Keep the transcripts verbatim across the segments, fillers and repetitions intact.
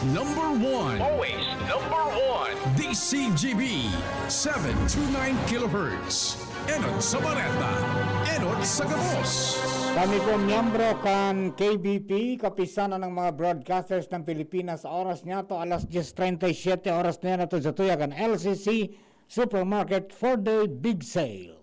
Number one. Always number one. D C G B, seven two nine kilohertz. Enot sa bareta, enot sa gabos. Kami po miyembro kan K B P, Kapisanan ng mga Broadcasters ng Pilipinas. Oras niya to, alas diyes treinta y siete, oras na yan ato sa tuya kan L C C Supermarket four-day big sale.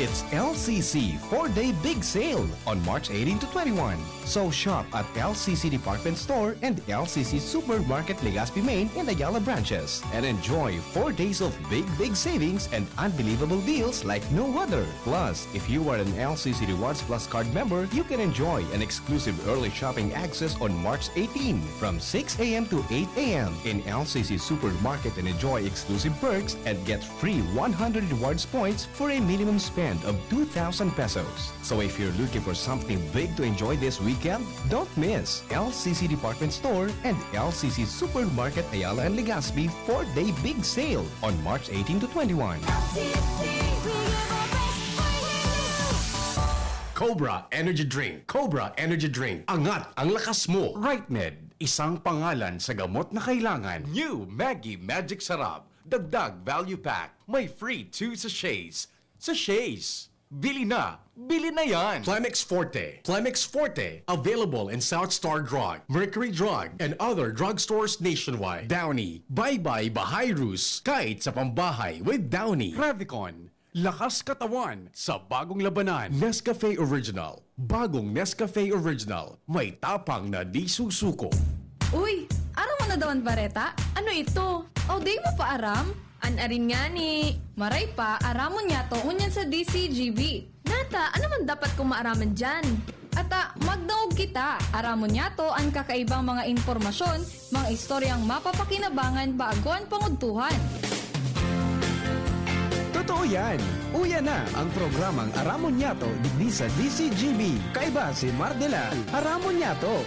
It's L C C four-day big sale on March eighteen to twenty-one. So shop at L C C Department Store and L C C Supermarket Legazpi Main and Ayala branches and enjoy four days of big, big savings and unbelievable deals like no other. Plus, if you are an L C C Rewards Plus card member, you can enjoy an exclusive early shopping access on March eighteen from six a m to eight a m in L C C Supermarket and enjoy exclusive perks and get free one hundred rewards points for a minimum spend of two thousand pesos. So if you're looking for something big to enjoy this weekend, don't miss L C C Department Store and L C C Supermarket Ayala and Legazpi four-day big sale on March eighteen to twenty-one. L C C, we give our best for you. Cobra Energy Drink. Cobra Energy Drink. Angat ang lakas mo. Right Med, isang pangalan sa gamot na kailangan. New Maggi Magic Sarap. Dagdag value pack. May free two sachets. Sachets. Bili na. Bili na yan. Plemex Forte. Plemex Forte. Available in South Star Drug, Mercury Drug, and other drugstores nationwide. Downy. Bye-bye Bahayrus. Kahit sa pambahay with Downy. Revicon. Lakas katawan sa bagong labanan. Nescafe Original. Bagong Nescafe Original. May tapang na di susuko. Uy, aram mo na daw an bareta? Ano ito? Aw, di mo pa aram? An arin ngani. Maray pa, aramon niyato ngunyan sa D C G B. Nata, ano man dapat kong maaraman diyan? Ata, magdangog kita. Aramon niyato an kakaibang mga impormasyon, mga istoryang mapapakinabangan bago an pangudtuhan. Totoo yan! Uya na ang programang Aramon Niyato digdi sa D C G B. Kaiba si Mar de la Aramon Niyato.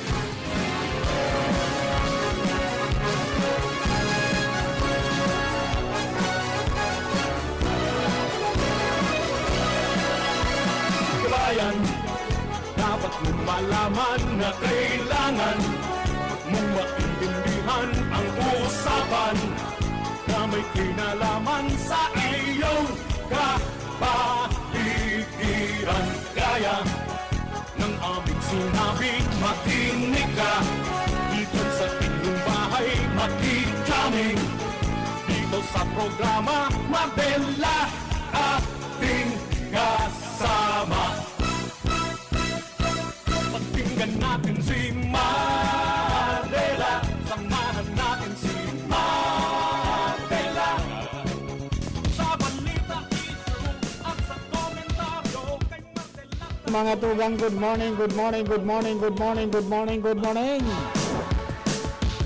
Kabayan, dapat mong malaman na kailangan mong maintindihan ang usapan na may kinalaman sa iyong kapaligiran. Kaya ng aming sinabi, makinig ka. Dito sa inyong bahay, makinig kami. Dito sa programa, Mar de la, ating kasama. Pakinggan natin si Mar de la. Samahan natin si Mar de la. Sa balita, issue, at sa komentaryo kay Mar de la. Mga tugang, good morning, good morning, good morning, good morning, good morning, good morning.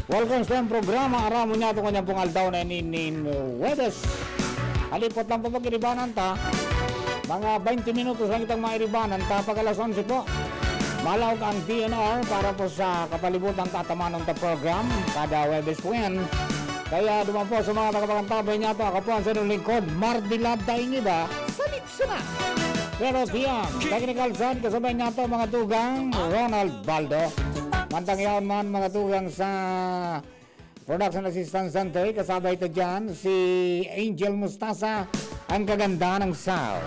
Welcome sa programa Aramon Niyato kanyang pong aldaw na inin, inin Huwebes. Halipot lang po pag-iribanan ta. Mga twenty minutos lang itang mairibanan ta pag alas onse po. Malaog ang D N R para po sa kapalibutan ta at tamanon ta program. Kada Huwebes po yan. Kaya duman po sa mga tagapakantabay niyato, ako po ang sa inyong lingkod, Mar de la, daing iba, salit sana. Pero diyan, technical side, kasabay niyato, mga tugang, Ronald Baldo. Mantang yaon man, mga tugang, sa Production Assistant Center, kasabay ta dyan si Angel Mustasa, ang kagandahan ng sound.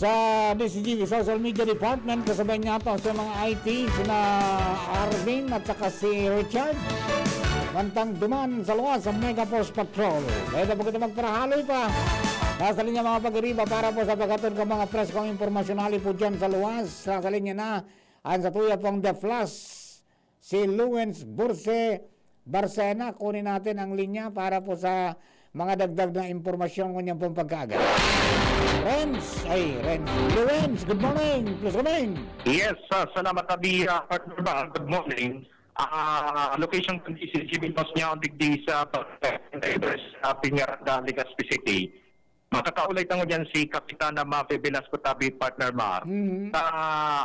Sa D C G B Social Media Department, kasabay niyato sa mga I T, sina Arvin at saka si Richard. Mantang duman sa luwas sa Mega Force Patrol. Kaya na po kita magparahaloy pa. Nasa linya mga pag-iriba para po sa paghatod kan mga preskong impormasyon hali po dyan sa luwas. Nasa linya na ang satuya pong The Flash. Si Luwens Burse Barcena, kunin natin ang linya para po sa mga dagdag na impormasyon ngunyan pong pagkaaga. Renz, ay, Renz. Luwens, good morning. Please come in. Yes, ah, salamat, Abi, ah, partner ba? Good morning. Ah, location kan D C G B News niya, digdi sa Barangay Negros, sa Peñaranda, Legazpi City. Makakaulay ta ngunyan si Kapitana Mafe Velasco Tabi, partner Mar. Mhm. Sa,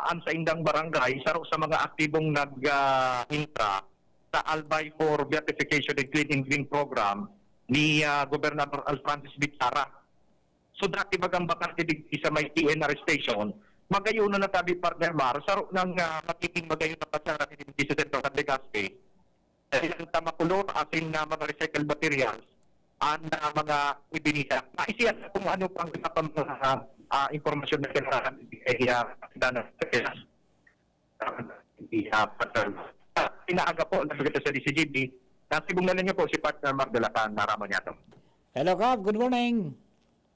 an saindang barangay, saro sa mga aktibong nag, ah, intra sa Albay for Beatification and Clean and Green Program ni, ah, Gobernador Alfrancis Bichara. So, dati bagang bakante digdi sa may T N R station, Magayon na natabi, partner Mar, saro nang, ah, magiging magayon na pasyara ni Distrito Central kan Legazpi. Dahil ang tamakulor asin na mga recycled materials, ang, ah, mga ibinisa. Maisiyan kung ano pang iba pang mga, ah, impormasyon na kailangan ibigay, ah, sa, ah, pinaaga po, nandito sa D C G B. Nasibong na ninyo po si Partner Mar de la Can na Ramo niya to. Hello, Kap. Good morning.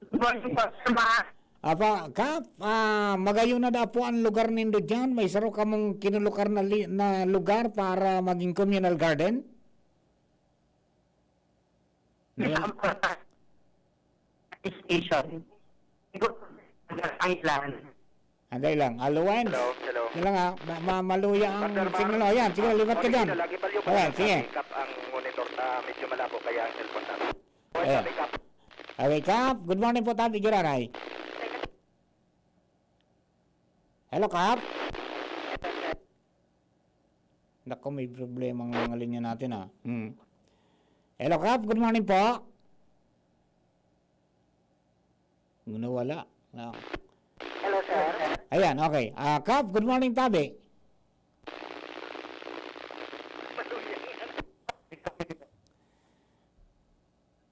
Good morning po, Sir Mar. Apa, Kap, ah, magayon na da po ang lugar nindo diyan. May saro kamong kinulukar na li-, na lugar para maging communal garden? Ngayon, Station. Island. Anday lang. Hello, Wens. Hello, hello. Yan lang, ah. Ma-, ma-, maluya ang Partner Mar, signal. Oh, yan. Sige, ah, lipat ka dyan. Lagi pa liyo. Ayan, sige. Kap ang monitor ta, medyo malabo kaya ang cellphone namin. Ayan. Kap. Okay, Kap. Good morning po, Tabi Giraray. Hello, Kap. Naku, may problema ang mga linya natin, ah. Hmm. Hello, Kap. Good morning po. Nawala. No. Hello, sir. Ayan, okay. Ah, Kap, good morning, Tabi.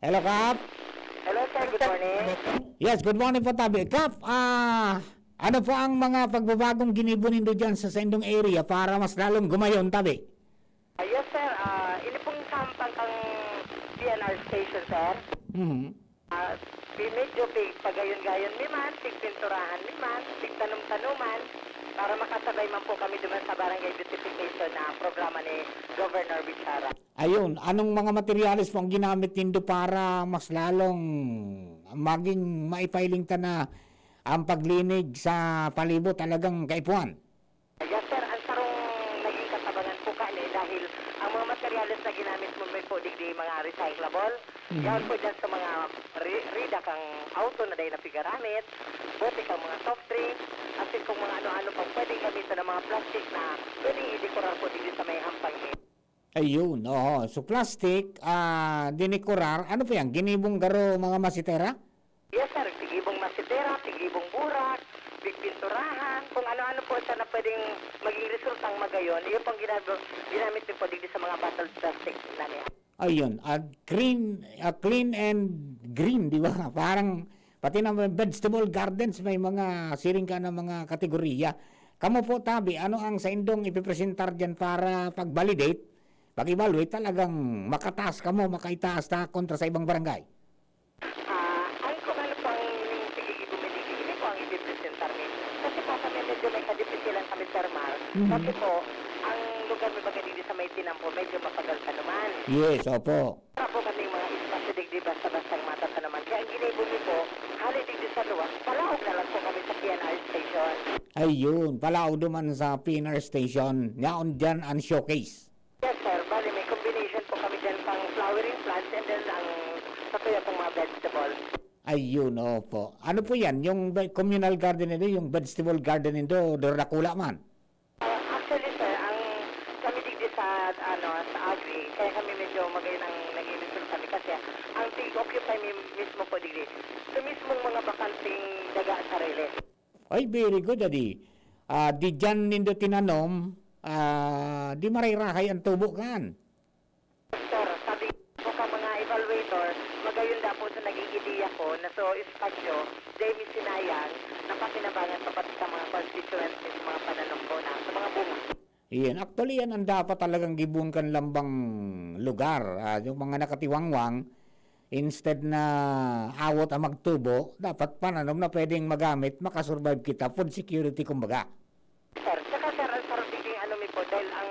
Hello, Kap. Hello, sir. Good morning. Yes, good morning po, Tabi. Kap, ah, ano po ang mga pagbabagong ginibo nindo dyan sa saindong area para mas lalong gumayon, Tabi? Ah, yes, sir. Ah, ini pong sampang kang P N R station, sir. Mhm. Ah, pi-, medyo pi-, pagayon-gayon mi man, pigpinturahan mi man, pigtanom-tanoman, para makasabay man po kami duman sa barangay beautification na programa ni Governor Bichara. Ayun, anong mga materyales po ang ginamit nindo para mas lalong maging maipailing ta na ang paglinig sa palibot talagang kaipuhan? Yes, sir. Ang sarong naging katabangan po kani dahil ang mga materyales na ginamit mo may po digdi mga recyclable. Mhm. Yaon po dyan sa mga ri-, rida kang auto na dahil napigaramit, bote kang mga soft drink, asin kung mga ano-ano pang pwedeng gamitan ng mga plastic na pwedeng idekorar po digdi sa may hampang. Ayun, oo. So, plastic, ah, dinekorar. Ano po yan? Ginibong garo, mga masitera? Yes, sir. Tigibong masitera, tigibong burak, pigpinturahan, kung ano-ano po siya na pwedeng maging resultang magayon. Iyon pong ginag-, ginamit niyo po digdi sa mga bottled plastic na niya. Ayun. Ah, green, ah, clean and green, di ba? Parang pati na may vegetable gardens, may mga siring ka na mga kategoriya. Kamo po, Tabi, ano ang saindong ipipresentar dyan para pag-validate? Pag-evaluate, talagang makataas kamo, makaitaas ta kontra sa ibang barangay. Ah, ang kung ano pang sige, gigumili, ini po ang ipipresentar mi. Kasi po kami medyo may kadipisilan kami, Sir Mar. Mhm. Kasi po, ang lugar mi baga digdi sa may tinampo, medyo mapagal pa naman. Yes, opo. Wala po kami mga espasyo digdi basta-bastang matatanuman. Kaya ang ginibo mi po, hali digdi sa luwas, palaog na lang po kami sa P N R station. Ayun, palaog duman sa P N R station. Yaon dyan ang showcase. Yes, sir. Bali, may combination po kami dyan pang flowering plants and then ang sa tuya pong mga vegetable. Ayun, opo. Ano po yan? Yung ve-, communal garden na yun, yung vegetable garden nindo, dakula man? Ah, actually, sir, ang kami digdi sa, ano, sa agri, kaya kami medyo magayon ang naging result kami kasi ang tig-occupy mi-, mismo po digdi sa mismong mga bakanteng daga sarili. Ay, very good, adi. Ah, di dyan nindo tinanom, ah, di maray-rahay ang tubo kan. Sir, sabi ko ka mga evaluator, magayon da po sa naging ideya ko na so espasyo, dahil may sinayang, napakinabangan pa pati sa mga constituents, sa mga pananom ko na, sa mga bunga. Iyan, actually, yan ang dapat talagang gibon kan lambang lugar. Ah, yung mga nakatiwangwang, instead na awot ang magtubo, dapat pananom na pwedeng magamit, makasurvive kita, food security, kumbaga. Sir, saka sir, ang sarong tiging ano mi po, dahil ang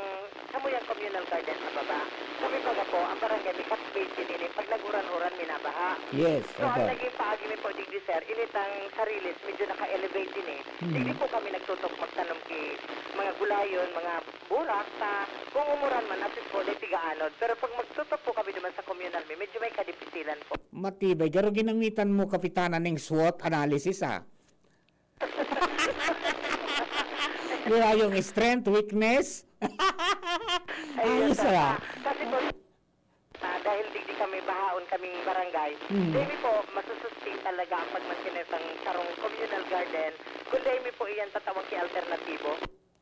samuyang communal garden sa baba, kami baga po, ang barangay mi, cut-based din ini, pag nag-uran-uran, minabaha. Yes, So, ang opo. naging paagi mi po, digdi sir, initang sarilis, medyo naka-elevate din eh. Mhm. Digdi po kami nagtutok magtanom ki mga gulayon, mga burak, ta, kung umuran man, at least po, may pigaanod. Pero pag magtutok po kami naman sa communal mi, medyo may kadipisilan po. Matibay, pero ginamitan mo, Kapitana, ning SWOT analysis, ah. Di ba, yung strength, weakness? Ayun, Ayos, sir. ah. Kasi po, ah, dahil digdi kami, bahaon kaming barangay, Mm. dai mi po masusustain talaga ang pagmantener kan sarong communal garden, kun dai mi po iyan tatawan ki alternatibo.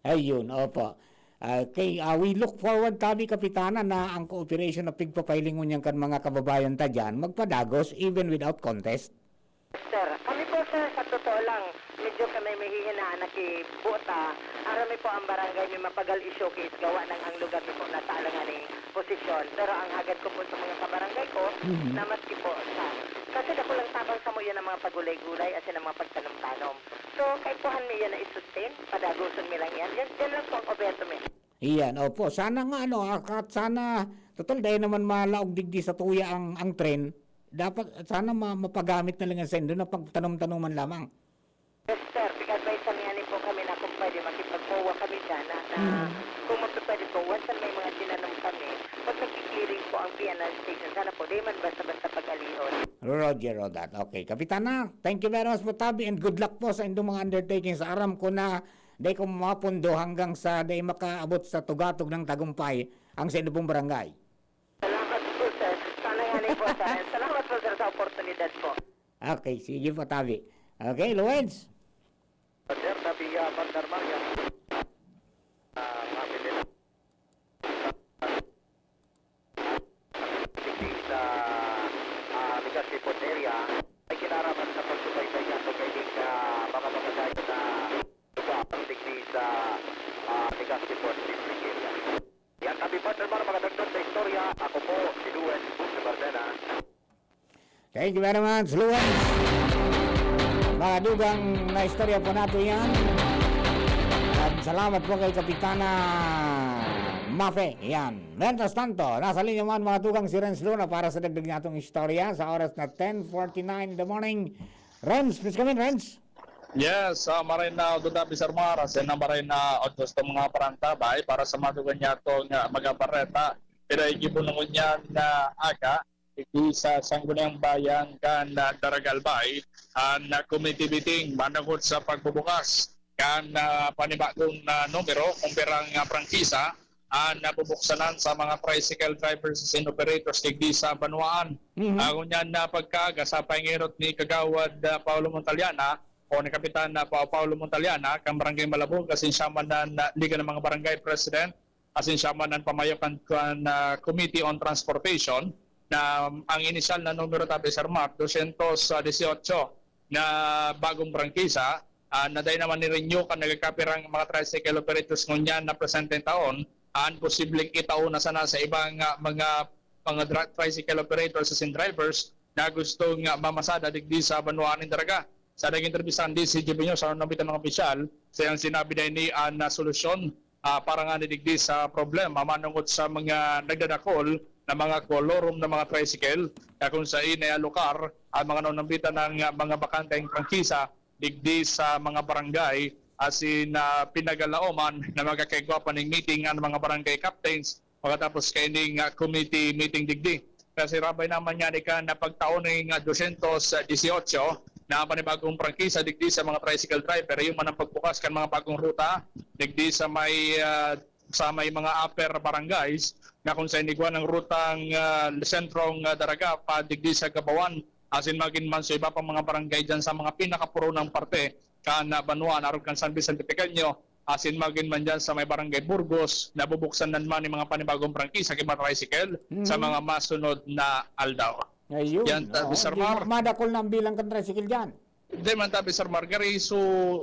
Ayun, opo. Ah, okay, ah, we look forward, tabi, Kapitana, na ang cooperation na pigpapahiling ngunyan kan mga kababayan ta diyan magpadagos even without contest. Sir, kami po, sir, sa totoo lang, medyo kami mahihinaan na ki buta. Aram mi po ang barangay mi mapagal i-showcase gawa ng ang lugar mi po nasa alanganing posisyon. Pero ang hagad ko po sa mga kabarangay ko, Mhm. na maski po sa, kasi dakulang tabang sa mo yan ang mga pagulay-gulay, asin ang mga pagtanom-tanom. So, kaipuhan mi yan na i-sustain, padagoson mi lang yan. Yan, yan lang po ang objeto mi. Iyan, opo. Sana nga, ano, ah, at sana, total, dahil naman malaog digdi sa tuya ang, ang tren, dapat, sana ma-, mapagamit na lang yan sa indo na pagtanom-tanuman lamang. Yes, sir. Pig-advise kami, ani po kami na kung pwede makipag-COA kami dyan, na, na Mm. kung magpapwede po, once na may mga tinanom kami, pag nagki-clearing po ang P N R station, sana po, di man basta-basta pag-alihon. Roger Rodat. Okay, Kapitana, thank you very much po, tabi, and good luck po sa indong mga undertakings. Aram ko na dai ko mapundo hanggang sa dai makaabot sa tugatog ng tagumpay ang sa indo pong barangay. Salamat po, sir. Sana nga ni po, sir. Salamat po, sir, sa oportunidad po. Okay, sige po, tabi. Okay, Luwens. Sir, tabi, ah, Partner Marian. Ah, mga pipila. Digdi sa, ah, Legazpi Port area, ay kinaraman sa pagsubaybay niya kung may, ah, mga pagkakayo na lugar digdi sa, ah, Legazpi Port District area. Yan, happy Father, mga dagdag na istorya. Ako po, si Luwen Jose Bardena. Thank you very much, Luwen. Mga dugang na istorya po nato yan. At salamat po kay Kapitana Mafe. Yan. Mientras tanto, nasa linya man, mga dugang, si Renz Luna para sa dagdag natong istorya sa oras na ten forty-nine in the morning. Renz, please come in, Renz. Yes, ah, maray na Udod Abi Sarmar, asin na maray na Udod sa mga parantabay para sa mga dugang natong, ah, mga bareta. Pero igibo na ngunyan na aga, digdi sa Sangguniang Bayan kan, ah, Daraga Albay, an, ah, committee meeting manongod sa pagbubukas kan, ah, panibagong, ah, numero kung pirang, ah, prangkisa an nabubuksanan sa mga tricycle drivers and operators digdi sa banwaan. Mhm. Ah, ngunyan na pagkaaga sa pangirot ni Kagawad, ah, Paulo Montaliana o ni Kapitan, ah, Pa-, Paulo Montaliana kan Barangay Malabog, asin siya man an, ah, Liga ng mga Barangay President, asin siya man an pamayo kan, kan, ah, Committee on Transportation, na ang inisyal na numero, tabi, Sir Mark, dosyentos dieciocho na bagong prangkisa, ah, na dai naman ni-renew kan nagkakapirang mga tricycle operators ngunyan na presenteng taon, an posibleng itao na sana sa ibang, ah, mga, mga dra-, tricycle operators asin drivers na gusto nga mamasada digdi sa banwaan nin Daraga. Sa nag-interbistahan digdi si Jimmy News, sa nabitang mga opisyal, sa iyang sinabi na ini an, ah, solusyon, ah, para ngani digdi sa problema manongod sa mga nagdadakol na mga kolorum na mga tricycle, na kung sain naialokar ang mga nananambita ng, ah, mga bakanteng prangkisa digdi sa mga barangay, asin, ah, pinagalaoman na magkakaigwa pa ning meeting ang mga barangay captains pagkatapos kaining, ah, committee meeting digdi. Kasi rabay naman yan, ika na pagtaon ning, ah, dosyentos dieciocho na panibagong prangkisa digdi sa mga tricycle driver, iyo man ang pagbukas kan mga bagong ruta digdi sa may, ah, sa may mga upper barangays, na kung sa inigwan ng rutang, ah, sentrong, ah, Daraga pa digdi sa Gabawan, asin magin man sa iba pang mga barangay dyan sa mga pinakapurunang parte kan, ah, banwa, na arog kan San Vicente Pequeño, asin magin man dyan sa may Barangay Burgos, nabubuksan na man yung mga panibagong prangkisa ki mga tricycle sa Mm. mga masunod na aldaw. Ayun, Yan, ta-, oo. Sir Di Mar. ma-, madakol na ang bilang kan tricycle dyan. Di man, tabi, Sir Mar, gari, so,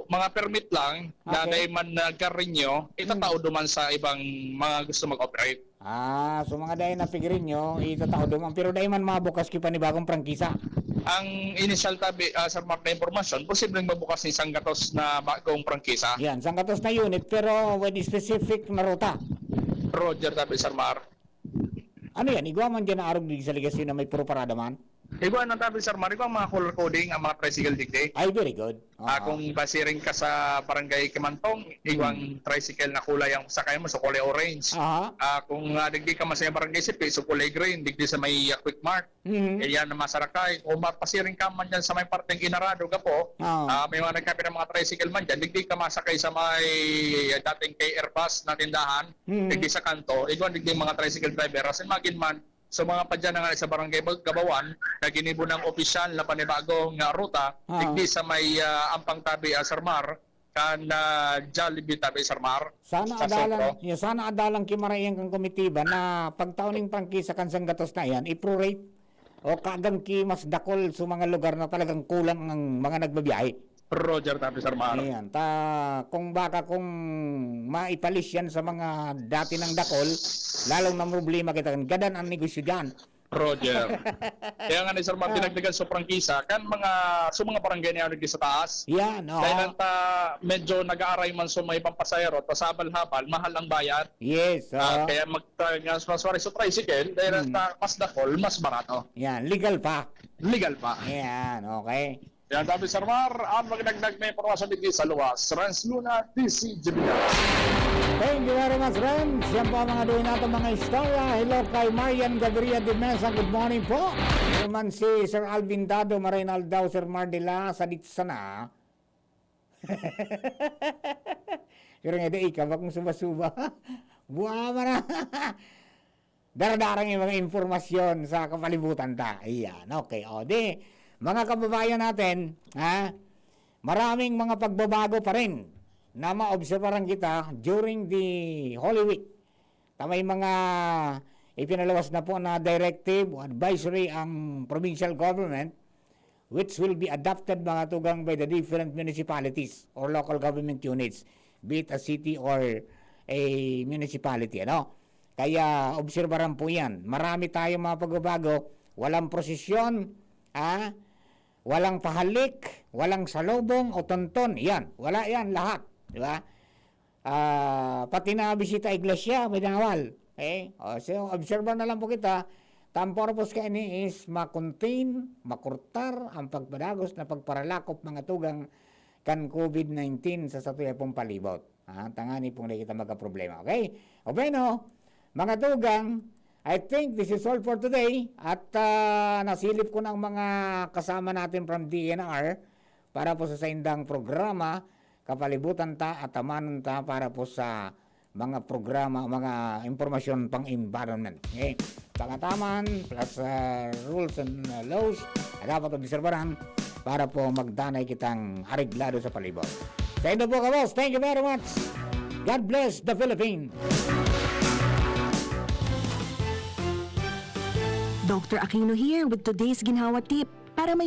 mga permit lang na Okay. dai man nagka-renew, itatao Mm. duman sa ibang mga gusto mag-operate. Ah, so mga dai na pigrin nyo, itatao duman, pero dai man mabukas ki panibagong prangkisa. Ang inisyal, tabi, ah, Sir Mark, na impormasyon, posibleng mabukas ni sanggatos na bagong prangkisa. Yan, sanggatos na unit, pero with specific na ruta. Roger, tabi, Sir Mar. Ano yan? Igwa man dyan na arog digdi sa Legazpi na may puro parada man? Igwa na, tabi, Sir Mar, igwa ang mga color coding, ang mga tricycle digdi. Ay, very good. Ah, Oo. kung basiring ka sa Barangay Kimantong, igwang Hmm. tricycle na kulay ang sakay mo, so kulay orange. Aha. Ah, kung, ah, digdi ka man sa Barangay Sipi, so kulay green, digdi sa may, ah, Quick Mart. Mhm. Eh, yan ang masarakay. Kung mapasiring ka man dyan sa may parteng Inarado, gapo, Oo. ah, may mga nagkapira mga tricycle man dyan, digdi ka masakay sa may, ah, dating K R bus na tindahan, Mhm. digdi sa kanto, igwa digdi mga tricycle driver, asin magin man, So, mga padya na nga sa Barangay Gabawan, na ginibo ng opisyal na panibagong, ah, ruta, Ah. digdi sa may, ah, Ampang tabi, ah, Sir Mar, kan, ah, Jollibee tabi, Sir Mar, Sana sa adalan, sentro. Ya, sana adalan ki marayan kan komitiba na pagtao ning prangkisa kan sanggatos na yan, i-prorate o kagang ki mas dakol sa mga lugar na talagang kulang ang mga nagbabiyahe. Roger, tabi, Sir Mar. Ayan. Ta, kung baka kung maipalis yan sa mga dati ng dakol, lalong na problema kita. Gadan ang negosyo dyan. Roger. Kaya nga ni Sir Mar, Ah. dinagdagan sa prangkisa, kan mga, sa mga barangay na yan sa taas. Yan, oo. Dahil ang ta, medyo nag-aaray man sa mga ibang pasahero, at pasabal-habal, mahal ang bayad. Yes, Ah, oo. kaya mag, ta, nga, mas, mas, sa tricycle, dahil Hmm. ang ta, mas dakol, mas barato. Yan, legal pa. Legal pa. Yan, okay. Yan, sabi, Sir Mar, ang magdagdag na impormasyon digdi sa luwas. Renz Luna, D C G B. Thank you very much, Renz. Yan po ang mga duhin natin, mga istorya. Hello kay Marian Gaviria de Mesa. Good morning po. Yan man si Sir Alvin Dado, Marinal daw, Sir Mar de la, sa Ditsana. Pero nga, di, ikaw, bakong suba-suba. Buha mo na. Daradarang yung mga impormasyon sa kapalibutan ta. Ayan, okay. O, di, mga kababayan natin, ha, maraming mga pagbabago pa rin na maobserbaran kita during the Holy Week. Ta may mga ipinaluwas na po na directive o advisory ang provincial government, which will be adopted, mga tugang, by the different municipalities or local government units, be it a city or a municipality, ano? Kaya obserbaran po yan. Marami tayong mga pagbabago. Walang prosesyon, ha? Walang pahalik, walang salubong o tonton. Yan, wala yan lahat. Di ba? Ah, pati na bisita iglesia, may dangawal. Okay? O, so, obserbahan na lang po kita. Ta ang purpose kaini is ma-contain, makurtar ang pagpadagos na pagparalakop, mga tugang, kan COVID nineteen sa satuya pong palibot. Ah, tangani pong di kita magkaproblema. Okay? O bueno, mga tugang, I think this is all for today. At, ah, nasilip ko na ang mga kasama natin from D N R para po sa saindang programa, kapalibutan ta at tamanon ta para po sa mga programa, mga impormasyon pang environment. Okay? Pangataman, plus, ah, rules and, ah, laws na dapat obserbaran para po magdanay kitang areglado sa palibot. Sa inyo po, kabos, thank you very much. God bless the Philippines. Doctor Aquino here with today's Ginhawa Tip. Para